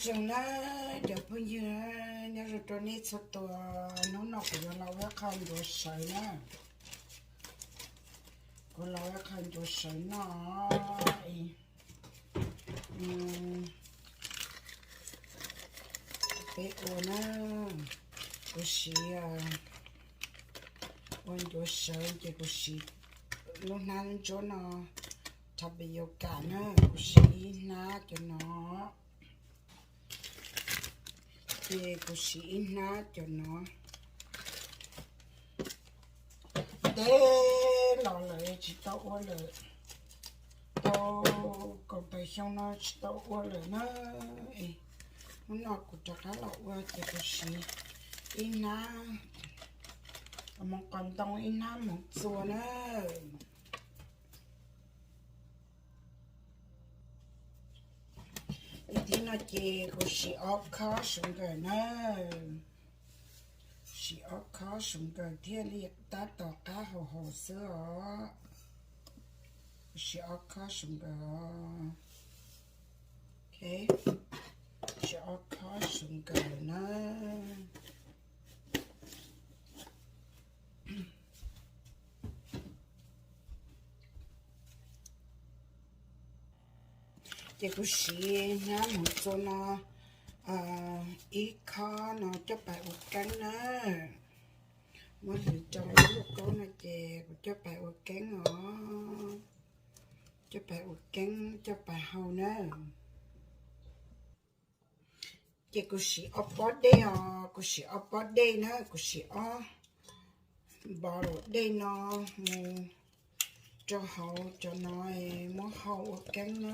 Zoo na, cov phooj ywg, nyob zoo rau nej txhua tus. Hnub no kuv yuav los ua qho ncuav sawv na. Kuv los ua qho ncuav sawv no, peb ua na, kuv siv ua ncuav sawv ces kuv siv lub hnab ntsuab no, thav pes yau kam na, kuv siv ib hnab cov no. Ces kuv siv ib hnab cov no. Ntev los lawm tsis tau ua lawm, tau kaum tawm xyoo no tsis tau ua lawm na. Hnub no kuv rov qab los ua ces kuv siv ib hnab hmoov qos ntoo, ib hnab hmoov txua na. Ib thib no ces kuv siv ob khob sugar na, siv ob khob sugar thiaj li tab tom qab haus haus xwb os. Kuv siv ob khob sugar os. Siv ob khob sugar na. Ces kuv siv hnab hmoov txua no ib khob no coj pais ua keeb na. Muab hliv rau lub lauj kaub no ces kuv coj pais ua keeb os, coj pais ua keeb coj pais hau na. Ces kuv siv ob pob dej os, kuv siv ob pob dej na, kuv siv ob npau dej no mus rau hauv cov no, muab hau ua keeb na.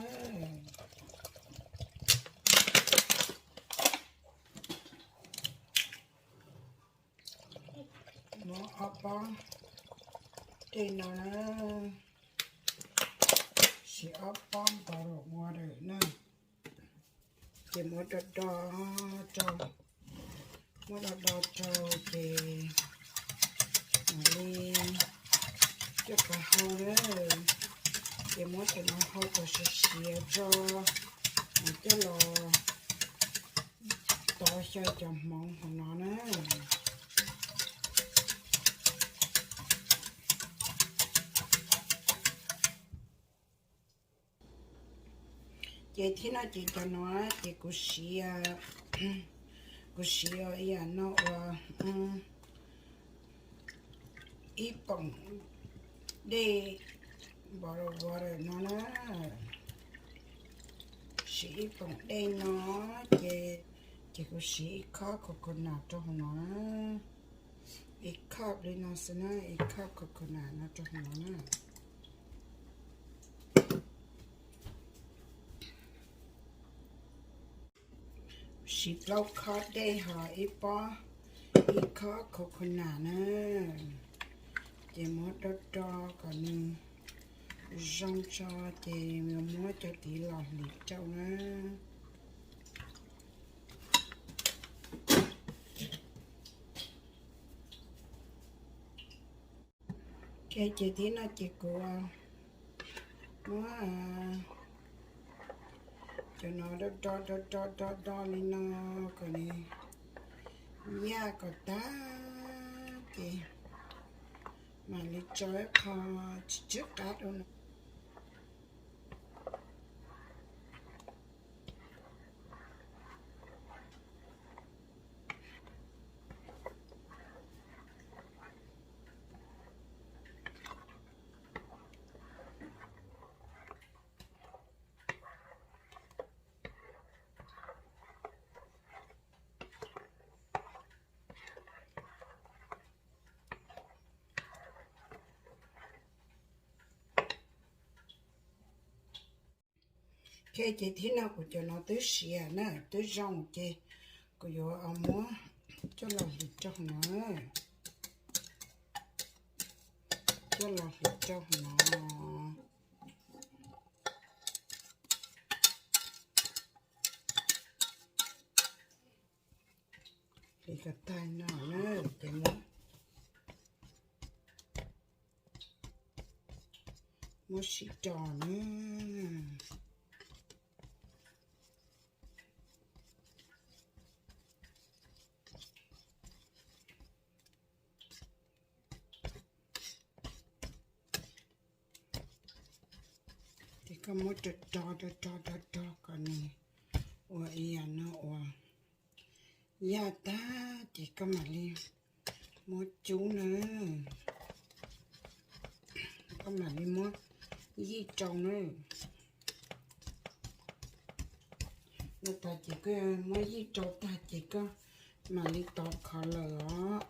Muab ob pob dej no na, siv ob pob npau ua na. Ces muab do do rau, muab do do rau ces mam li coj pais hau na. Ces muab cov no hau kom siav siav tso, mam coj los tov xyaw cov hmoov hauv no na. Ces thib no ces cov no ces kuv siv, kuv siv ib yam no uas ib poom dej bottled water no na, siv ib poom dej no ces, ces kuv siv ib khob coconut rau hauv no, ib khob li no xwb na, ib khob coconut no rau hauv no na. Siv plaub khob dej ho ib pob, ib khob coconut na. Ces muab do do kom nws zoo tso ces yuav muab cov tid los hliv rau na. Ces thib no ces kuv muab cov no do do do do do do li no kom nws yaj kom tag ces mam li tso ib qho tsw tsw qab rau no. Ok, ces thib no kuv cov no twb siav na, twb zoo ces kuv yuav muab coj los hliv rau no, coj los hliv rau no. Hliv kom tag no na, ces muab, muab sib rau na. Koj muab rau rau rau rau rau rau kom nws ua ib yam no ua yaj tag ces koj mam li muab cub na, koj mam li muab yij rau na. No tas ces koj muab yij rau tag ces koj mam li tos kho lawm os.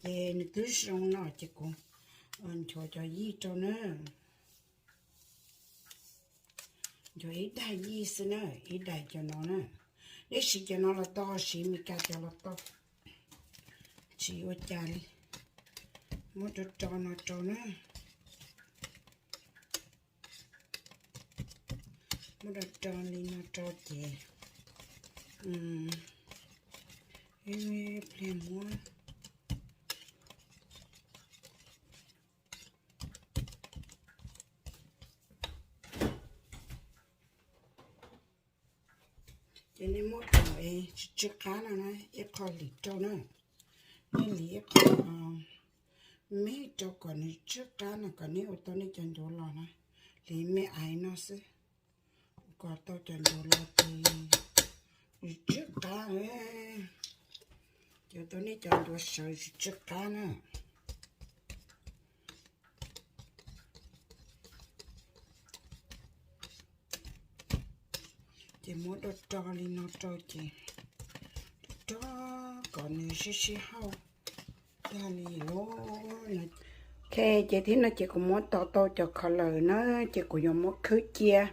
Ces nws twb zoo no ces kuv nchuav cov yij rau na. Nchuav ib daim yij xwb na, ib daim cov no na. Neb siv cov no los tau, siv Meskas cov los tau, tsis ua cas li. Muab rau rau no rau na. Muab rau rau li no rau ces ib pliag muab Ces nej muab cov es tsw tsw qab no na, ib qho hliv rau na. Nej hliv ib qho me rau kom nws tsw qab no, kom nej ua tau nej cov ncuav los na. Hliv me aiv no xwb, kom tau cov ncuav los ces nws tsw qab, ces ua tau nej cov ncuav sawv tsw tsw qab na. Ces muab rau rau li no rau ces rau rau kom nws sib sib hauj tag li lawm. Ok, ces thib no ces kuv muab tos tau cov kho lawm na, ces kuv yuav muab khwb cia.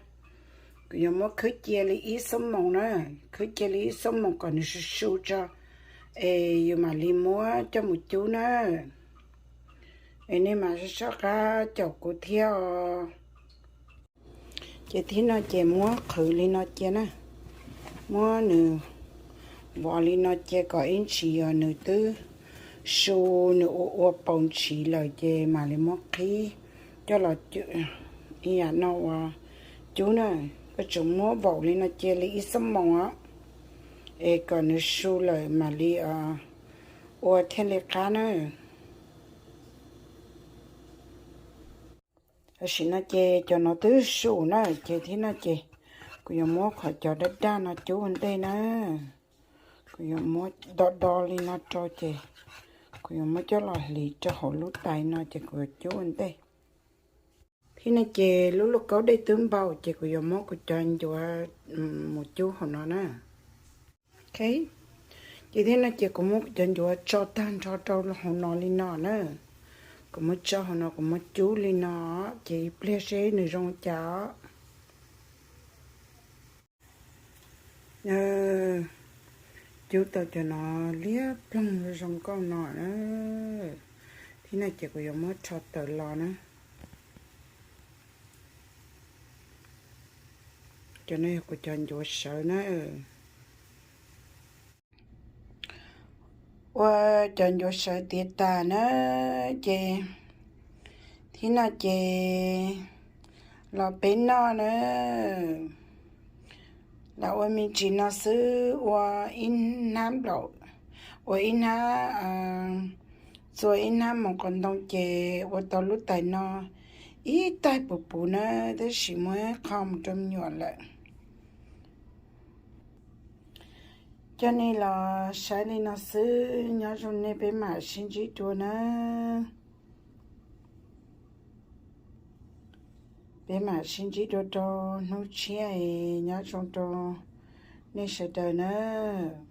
Kuv yuav muab khwb cia li ib xuab moos na, khwb cia li ib xuab moos kom nws su su tso, es yus mam li muab coj mus cub na. Es nej mam soj qab caum kuv thiab os. Ces thib no ces muab qhwv li no cia na, muab nws vov li no cia kom ib ntsis os nws twb su, nws ua ua paus ntshis lawm ces mam li muab qhib coj los ib yam no uas cub na. Koj tsuas muab vaum li no cia li ib xuab moos os, es kom nws su lawm mam li ua thiaj li qab na. Tam sim no ces cov no twb su na, ces thib no ces kuv yuav muab qhov cov daj daj no cub ua ntej na. Kuv yuav muab do do li no rau ces kuv yuam muab coj los hliv rau hauv lub tais no ces kuv yuav cub ua ntej. Thib no ces lub lauj kaub dej twb npau ces kuv yuav muab kuv cov ncuav mus cub hauv no na. Ok, ces thib no ces kuv muab kuv cov ncuav tso tag nrho rau hauv no li no na. Kuv muab tso hauv no kuv muab cub li no, ces ib pliag seb nws zoo cas os. Cub tau cov no liab ploog zoo nkauj no na. Thib no ces kuv yuav muab rho tawm los na. Cov no yog kuv cov ncuav sawv na. Ua cov ncuav sawv tiav tas na, ces thib no ces los peb noj na. Los ua me ntsis no xwb, ua ib hnab nplaum, ua ib hnab, txua ib hnab moos qos ntoo ces ua tau lub tais no ib taig puv puv na, tab sis muab qho mus rau me nyuam lawm. Coj nej los saib li no xwb, nyob zoo nej, peb mam sib ntsib dua na. Peb mam sib ntsib dua rau hnub tshiab, nyob zoo rau nej sawv daws nawb.